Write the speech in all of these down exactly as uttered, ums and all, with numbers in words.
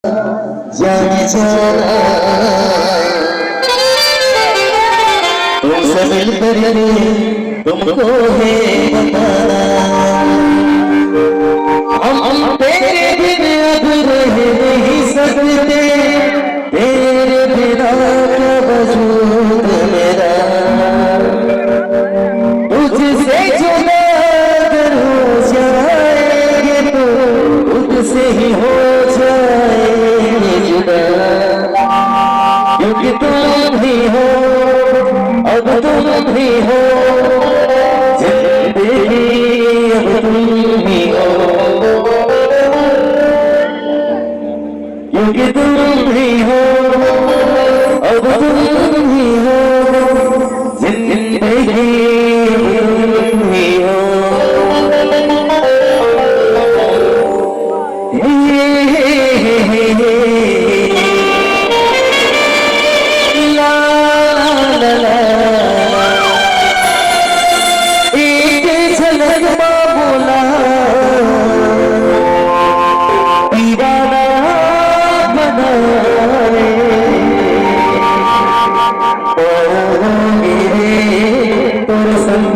जाने जाना, तुमसे मिलकर ये तुमको है बताना। हम, हम तेरे बिन अब रह नहीं सकते, तेरे बिना क्या वजूद मेरा। तुझसे जुदा अगर हो जाएंगे तो तुझसे ही हो जाएंगे जुदा। क्योंकि तुम ही हो, अब तुम ही हो, जिंदगी अब तुम ही हो। क्योंकि तुम ही हो, अब तुम ही हो, जिंदगी अब तुम ही हो। हे, हे, हे, हे, हे। ला, ला, ला, ला। एक झलक मा मोला दीवाना बनाए। पाओगे रे तोर संग,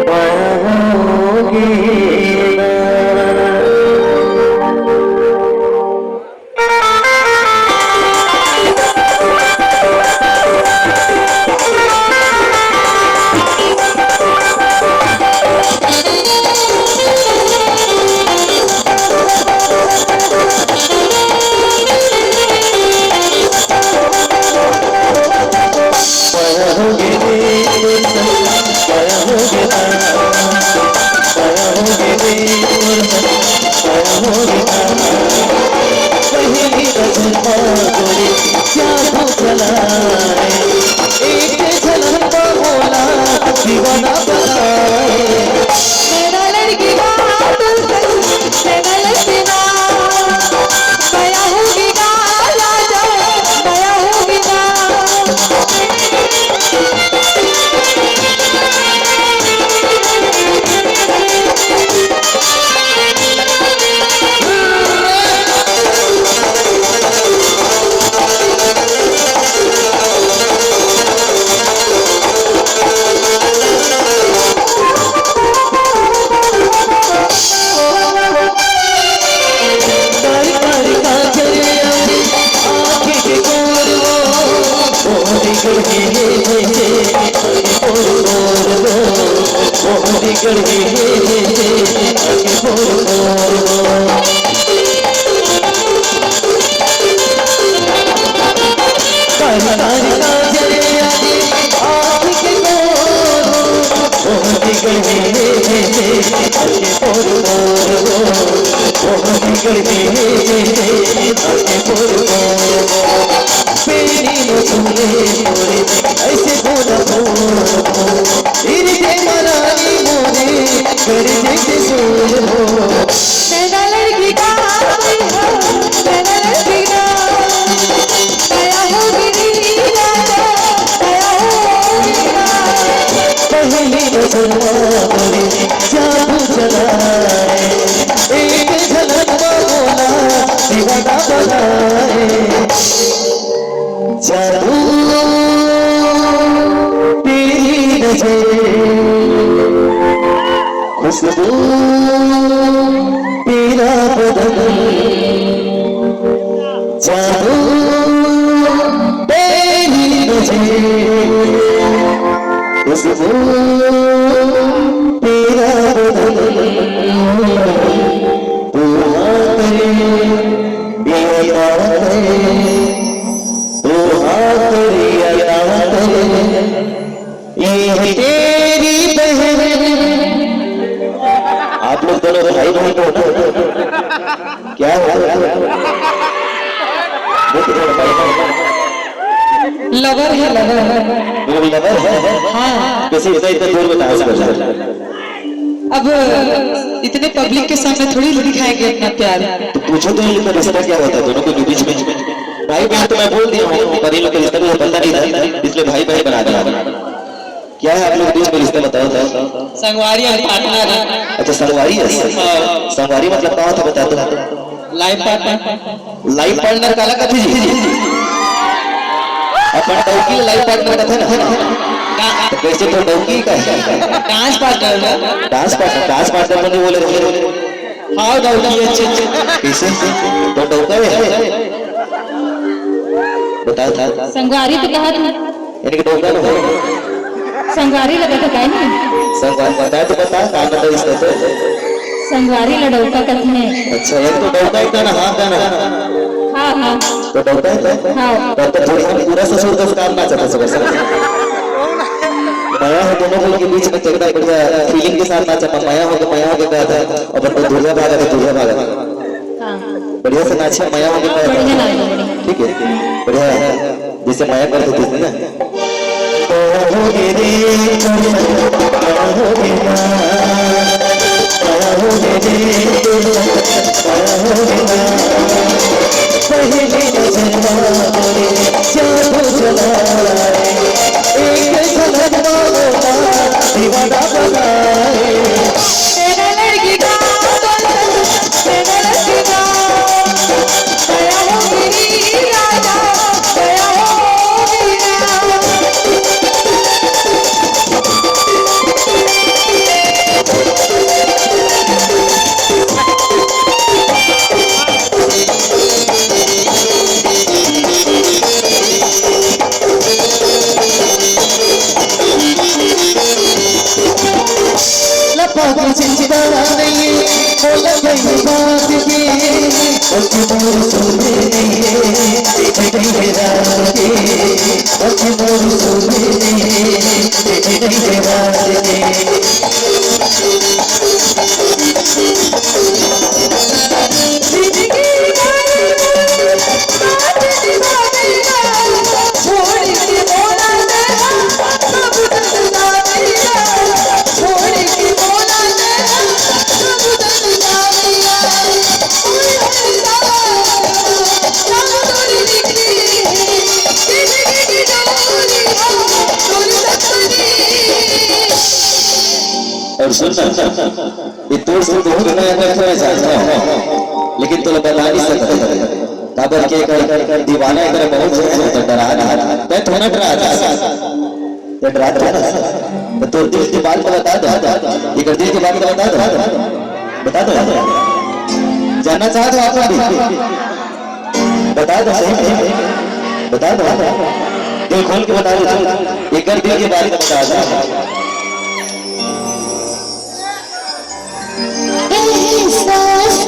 पाओगे ना। पहली नजर मा गोरी जादू चलाए, एक झलक मा मोला दीवाना बनाए। मेरा लड़की बात, मेरा लड़की ना, मैं आऊंगी ना, राजा, मैं आऊंगी ना। ऐसे बोला बोल, तेरी जय महारानी मोरे, कर जैसे सोल हो। नैना लड़की का हाल है, नैना लड़की का। दया हो गिरी राजा, दया हो गिरी। पहली नजर मा मोरे, जादू चलाए, एक झलक मा मोला दीवाना बनाए। जादू तेरी नजर, खुशबू तेरा बदन, जादू तेरी नजर, खुशबू तेरा बदन। तू हाँ करे, ये बात है। तू हाँ करे, ये बात है। ये है तेरी बहन। आप लोग दोनों भाई भाई हो ना? क्या हो? वो तो भाई भाई। लवर है, लवर। वो लवर है? हाँ। कैसे इतना, इतना दूर में डांस कर रहा है? अब इतने पब्लिक के सामने थोड़ी दिखाएंगे अपना प्यार। तो पूछो तो, ये रिश्ता क्या होता है दोनों के बीच में? भाई बहन तो मैं बोल दिया हूँ, पर इन लोग का रिश्ता मुझे पता नहीं था, इसलिए भाई भाई बना दिया। क्या है आप लोग के बीच में रिश्ता, बताओ तो। संगवारी और पार्टनर। अच्छा, संगवारी है। हाँ। संगवारी मतलब क्या होता, बता दो। Life partner. लाइफ पार्टनर काला कथे जी? अपन डौकी ल लाइफ पार्टनर कथे ना। का- तो कैसे तो डौकी का है? डांस पार्टनर ना। डांस पार्टनर, डांस पार्टनर तो नहीं बोले रहे। हाँ, डौकी, अच्छा, अच्छा। कैसे? तो डौका है? बता, बता। संगवारी तो कहा था। इनके डौका लो। संगवारी लगा था काहे नहीं? संगवारी बताए तो बता, का मतलब इसका तो? संगवारी ला डौका कथे। अच्छा, एक तो डौका, एक गाना, हाँ, गाना। हाँ, हाँ। तो डौका है तो? हाँ। तब तो थोड़ी हम पूरा ससुर का काम ना चाहते सबर से। मया हो दोनों के बीच में तो एकदम बढ़िया फीलिंग के साथ नाचा, मया हो के, मया हो के कहा था, और तो दूरिया भागा था, दूरिया भागा था। हाँ। बढ़िया से नाचे, मया हो के कहा था। बढ़िया नाचे, बढ़िया। ठीक है, बढ़िया। जैसे मया कर देते थे ना। और सुन ना, ये तोर से बहुत मया करथे, मैं जानता हूँ, लेकिन तोला बता नहीं सकता। काबर के एकर दीवाना एकर बहुत जन होता, डरा नहीं। मैं थोड़ा डरा था, ये डरा था ना। तो तोर दिल की बात तो बता दो, एकर दिल की बात तो बता दो, बता दो। जानना चाहते हो आप लोग भी? बता दो, सही में बता दो, दिल खोल के बता दो, एकर दिल की बात बता दो। एहसास